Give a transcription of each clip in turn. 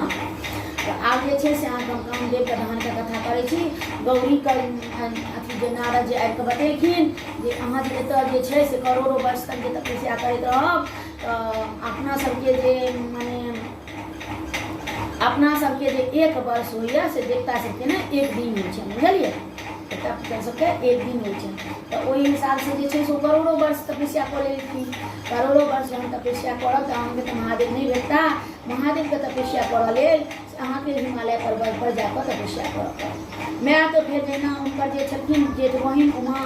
अहाँ। तऽ आब जे छै से अहाँके हम कामदेवके दहनके कथा करै छी। गौरीके अथी जे नारद जे आबि कऽ बतेलखिन जे अहाँ जे एतऽ जे छै से करोड़ो वर्ष तक जे तपस्या करैत रहब तऽ अपना सबके जे मने अपना सबके जे एक वर्ष होइए से देवता सबके ने एक दिन होइ छै, बुझलियै? देवता सबके एक दिन होइ छै। तऽ ओहि हिसाबसँ जे छै से ओ करोड़ो वर्ष तपस्या कऽ लेलखिन। करोड़ो वर्ष जहन तपस्या करब तऽ अहाँके तऽ महादेव नहि भेटता। महादेवके तपस्या करऽ लेल से अहाँके हिमालय पर्वतपर जाकऽ तपस्या करऽ पड़त। माय तऽ फेर जहिना हुनकर जे छलखिन जेठ बहिन उमा,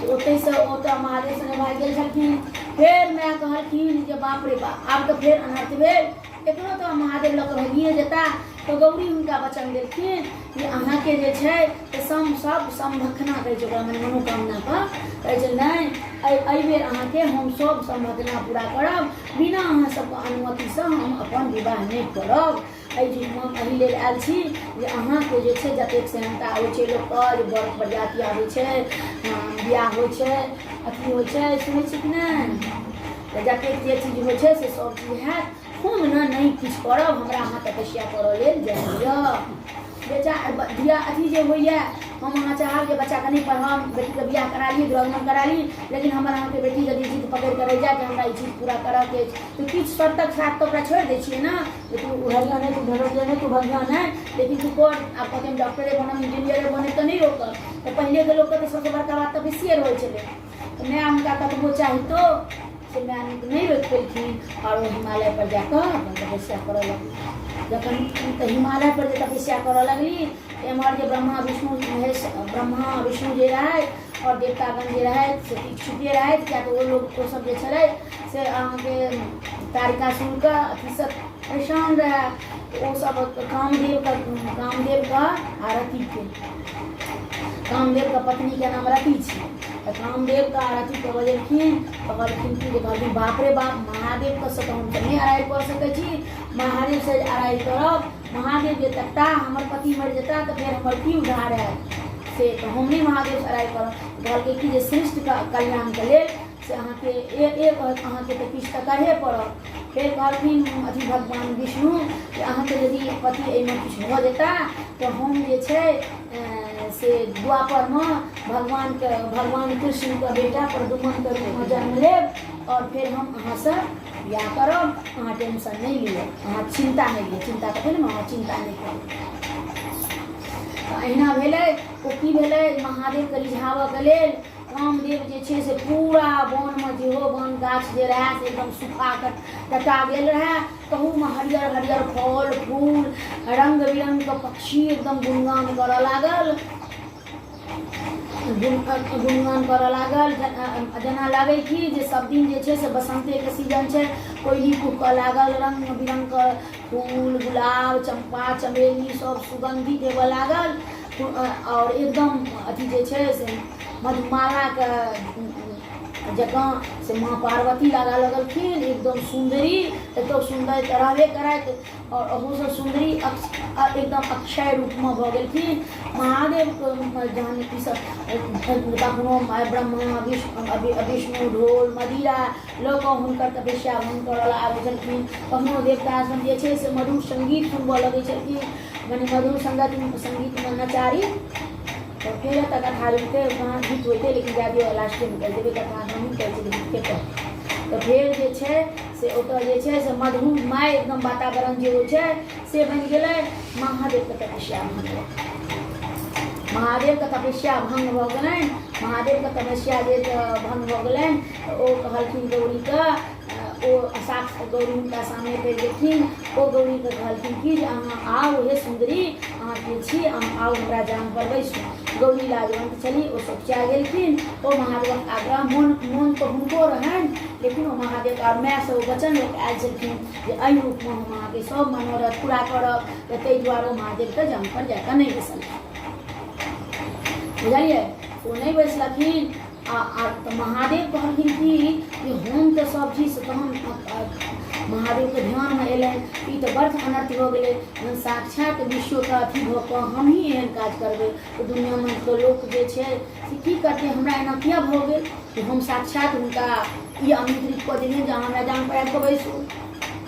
ओतहिसँ ओतऽ महादेव सङ्गे भागि गेल छलखिन। फेर माय कहलखिन जे बाप रे बाप, आब तऽ फेर अनर्थ भेल, एकरो तऽ महादेव लऽ कऽ भागिए जेता। तऽ गौरी हुनका वचन देलखिन जे अहाँके जे छै से सम सब सम्भखना कहै छै ओकरा, मने मनोकामनापर कहै छै, नहि एहिबेर अहाँके हम सब सम्भखना पूरा करब, बिना अहाँ सबके अनुमतिसँ हम अपन विवाह नहि करब। एहि युगमे हम एहि लेल आयल छी जे अहाँके जे छै जतेक सेहन्ता होइ छै लोकके, जे बर बरियाती आबै छै, बियाह होइ छै, अथी होइ छै, सुनै छी कि नहि? तऽ जतेक जे चीज होइ छै से सब चीज हैत, हम ने नहि किछु करब, हमरा अहाँ तपस्या करऽ लेल जाय दिअ। बेचा धिया अथी जे होइए, हम अहाँ चाहब जे बच्चाके नहि पढ़ाम, बेटीके बियाह करा ली, दुरागमन करा ली, लेकिन हमर अहाँके बेटी यदि जिद पकड़ि कऽ रहि जाय जे हमरा ई चीज पूरा करऽके अछि, तऽ किछु शर्तक साथ तऽ ओकरा छोड़ि दै छियै ने जे तू उड़िया नहि, तू ढररिया नहि, तू भगिया नहि, लेकिन तू कर। आब कहतै हम डॉक्टरे बनब, इंजीनियरे बनब, तऽ नहि रोकब। तऽ पहिलेके लोकके तऽ सबसँ बड़का बात तऽ बेसिए रहै छलै। तऽ माय हुनका कतबो चाहितो से माय नहि रोकि पेलखिन आओर ओ हिमालय पर जाकऽ अपन तपस्या करऽ लगली। जखन तऽ हिमालय पर जे तपस्या करऽ लगली, एम्हर जे ब्रह्मा विष्णु महेश, ब्रह्मा विष्णु जे रहथि आओर देवतागण जे रहथि से इच्छुके रहथि, किया तऽ ओ लोक ओ सब जे छलै से अहाँके तारकासुरके अथीसँ परेशान रहए। ओ सब कामदेवके आ रतिके, कामदेवके पत्नीके नाम रति छै, तऽ कामदेवके आ रतिके बजेलखिन। कहलखिन कि जे, कहलखिन बाप रे बाप, महादेवके से तऽ हमसब नहि अड़ाइ कऽ सकै छी। महादेवसँ जे अड़ाइ करब, महादेव जे तकता, हमर पति मरि जेता, तऽ फेर हमर की उद्धार हैत? से तऽ हम नहि महादेवसँ अड़ाइ करब। कहलकै कि जे सृष्टिके कल्याणके लेल से अहाँके एक एक अहाँके तऽ किछु तऽ करहे पड़त। फेर कहलखिन अथी भगवान विष्णु जे अहाँके यदि पति एहिमे किछु भऽ जेता तऽ हम जे छै से द्वापरमे भगवानके, भगवान कृष्णके बेटा प्रद्युम्नके रूपमे जन्म लेब आओर फेर हम अहाँसँ बियाह करब। अहाँ टेंशन नहि लिअ, अहाँ चिन्ता नहि लिअ, चिन्ता कथी ने, अहाँ चिन्ता नहि करू। तऽ अहिना भेलै। ओ की भेलै, महादेवके रिझाबऽके लेल कामदेव जे छै से पूरा वनमे जेहो वन गाछ जे रहए से एकदम सुखा कऽ टटा गेल रहए, तहूमे हरियर हरियर फल फूल, रङ्ग बिरङ्गके पक्षी एकदम गुणगान करऽ लागल, गुणगान करऽ लागल। जेना लागै कि जे सब दिन जे छै से बसन्तेके सीजन छै। कोयली कुहकऽ लागल, रङ्ग बिरङ्गके फूल, गुलाब, चम्पा, चमेली सब सुगन्धित हेबऽ लागल आओर एकदम अथी जे छै से मधुमालाके जकाँ से माँ पार्वती लागऽ लगलखिन, एकदम सुन्दरी। एतौ सुन्दर तऽ रहबे करथि आओर ओहूसँ सुन्दरी एकदम अक्षय रूपमे भऽ गेलखिन। महादेव जहन ईसब कखनो ब्रह्मा विष्णु ढोल मदिरा लऽ कऽ हुनकर तपस्या भङ्ग करऽ लए आबै छलखिन, कखनो देवता सब जे छै से मधुर सङ्गीत सुनबऽ लगै छलखिन, मने मधुर सङ्गत सङ्गीतमे नचारी। तऽ फेर एतऽ कथा रुकितै, कहाँ गीत होइतै, लेकिन जाए दियौ, लास्टेमे कहि देबै कथा। हमहीँ कहै छियै गीतके। तऽ फेर जे छै से ओतऽ जे छै से मधुमय एकदम वातावरण जे होइ छै से बनि गेलै। महादेवके तपस्या भङ्ग भऽ, महादेवके तपस्या भङ्ग भऽ गेलनि। महादेवके तपस्या जे भङ्ग भऽ गेलनि तऽ ओ कहलखिन गौरीके, ओ साक्ष गौरी हुनका सामने पड़ि गेलखिन। ओ गौरीके कहलखिन कि जे अहाँ आउ हे सुन्दरी, अहाँ के छी? अहाँ आउ, हमरा जान पर बैसू। गौरी लाजवन्त छली, ओ सोचा गेलखिन। ओ महादेवक आग्रह मोन मोन तऽ हुनको रहनि, लेकिन ओ महादेव आओर मायसँ ओ वचन लऽ कऽ आयल छलखिन जे एहि रूपमे हम अहाँके सब मनोरथ पूरा करब, तऽ ताहि दुआरे ओ महादेवके जान पर जाकऽ नहि बैसलखिन, बुझलियै? ओ नहि बैसलखिन। आ तऽ महादेव कहलखिन कि जे हम तऽ सब चीज तहन महादेवके ध्यानमे एलनि, ई तऽ बड़ अनर्थ भऽ गेलै। जहन साक्षात विश्वके अथी भऽ कऽ हमही एहन काज करबै तऽ दुनिआँमे के लोक जे छै से की करतै? हमरा एना किया भऽ गेल कि हम साक्षात हुनका ई आमन्त्रित कऽ देलियनि जे अहाँ हमरा जान पर आबि कऽ बैसू?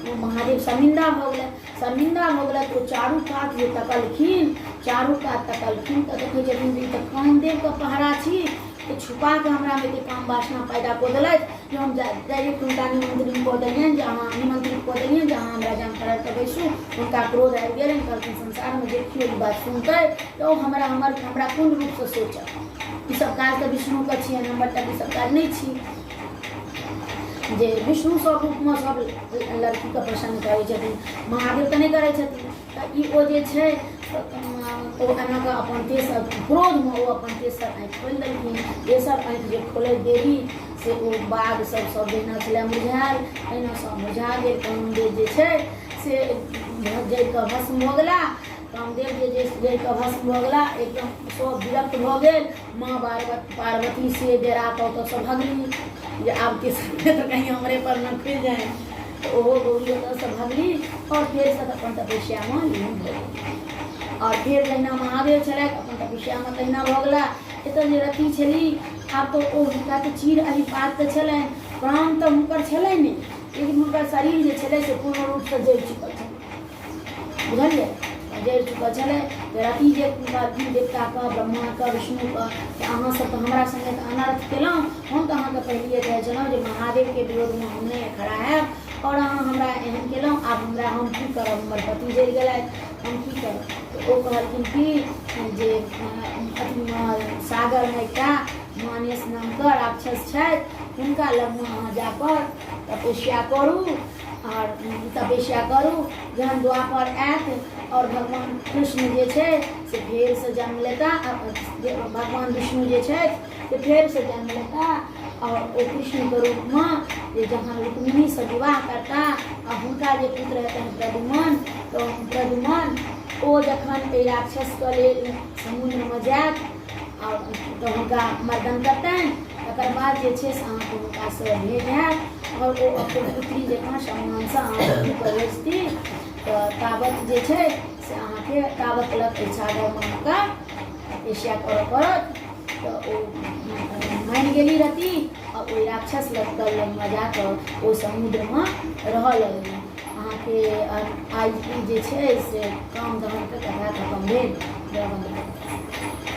ओ महादेव शर्मिंदा भऽ गेलै। शर्मिंदा भऽ गेलथि। ओ चारू कात जे तकलखिन, चारू कात तकलखिन तऽ देखै छथिन जे ई तऽ कामदेवके पहरा छी, तऽ छुपा कऽ हमरामे एते काम वासना पैदा कऽ देलथि जे हम डायरेक्ट हुनका निमंत्रण कऽ देलियनि जे अहाँ निमंत्रित कऽ देलियनि जे अहाँ हमरा जान पर आबि कऽ बैसू। हुनका क्रोध आबि गेलनि, कहलखिन संसारमे जे केओ ई बात सुनतै तऽ ओ हमरा हमर हमरा कोन रूपसँ सोचत? ई सब काज तऽ विष्णुके छियनि, हमर तऽ ई सब काज नहि छी। जे विष्णु सब रूपमे सब लड़कीके प्रसन्न करै छथिन, महादेव तऽ नहि करै छथिन। तऽ ई ओ जे छै, ओ एना कऽ अपन तेसर क्रोधमे ओ अपन तेसर आँखि खोलि देलखिन। तेसर आँखि जे खोलैत देरी से ओ बाघ सब सब जहिना छलै मुरझायल, तहिना सब मुरझा गेल। कामदेव जे छै से जरि कऽ भस्म भऽ गेला। कामदेव जे जरि कऽ भस्म भऽ गेला, एकदम सब विरक्त भऽ गेल। माँ पार्वती से डेरा कऽ ओतऽसँ भगली जे आब तेसर तऽ कहीं हमरे पर न खुलि जाय। तऽ ओहो गौरी ओतऽसँ भगली आओर फेरसँ अपन तपस्यामे लीन भऽ गेली। आओर फेर जहिना महादेव छलथि अपन तपस्यामे तहिना भऽ गेला। एतऽ जे रति छली, आब तऽ ओ हुनका तऽ चीर अहिपात तऽ छलनि, प्राण तऽ हुनकर छलनि नहि, लेकिन हुनकर शरीर जे छलै से पूर्ण रूपसँ जरि चुकल छलै, बुझलियै? जरि चुकल छलै। तऽ रति जे कहलखिन देवताके, ब्रह्माके, विष्णुके, जे अहाँसभ तऽ हमरा सङ्गे तऽ अनर्थ केलहुँ। हम तऽ अहाँके पहिलिए कहै छलहुँ जे महादेवके विरोधमे हम नहि खड़ा हैब, आओर अहाँ हमरा एहन केलहुँ। आब हमरा हम की करब? हमर पति जरि गेलथि, हम की करब? तऽ ओ कहलखिन कि जे अथीमे सागरमे एकटा मानेश नामके राक्षस छथि, हुनका लगमे अहाँ जाकऽ तपस्या करू आओर तपस्या करू। जहन द्वापर आयत आओर भगवान कृष्ण जे छै से फेरसँ जन्म लेता, भगवान विष्णु जे छथि से फेरसँ जन्म लेता आओर ओ कृष्णके रूपमे जे जहन रुक्मिणीसँ विवाह करता आ हुनका जे पुत्र हेतनि प्रद्युमन, तऽ प्रद्युमन ओ जखन एहि राक्षसके लेल समुद्रमे जायत आओर तऽ हुनका मर्दन करतनि, तकर बाद जे छै से अहाँके हुनकासँ भेँट हैत आओर ओ अपन पुत्री जकाँ सम्मानसँ अहाँके बैसती। तऽ ताबत जे छै से अहाँके ताबत लग एहि सागरमे अहाँके तपस्या करऽ पड़त। तऽ ओ मानि गेली रति आ ओहि राक्षस लग लगमे जाकऽ ओ समुद्रमे रहऽ लगली। अहाँके आइ जे छै से काम दहनके कथा खतम भेल। जय।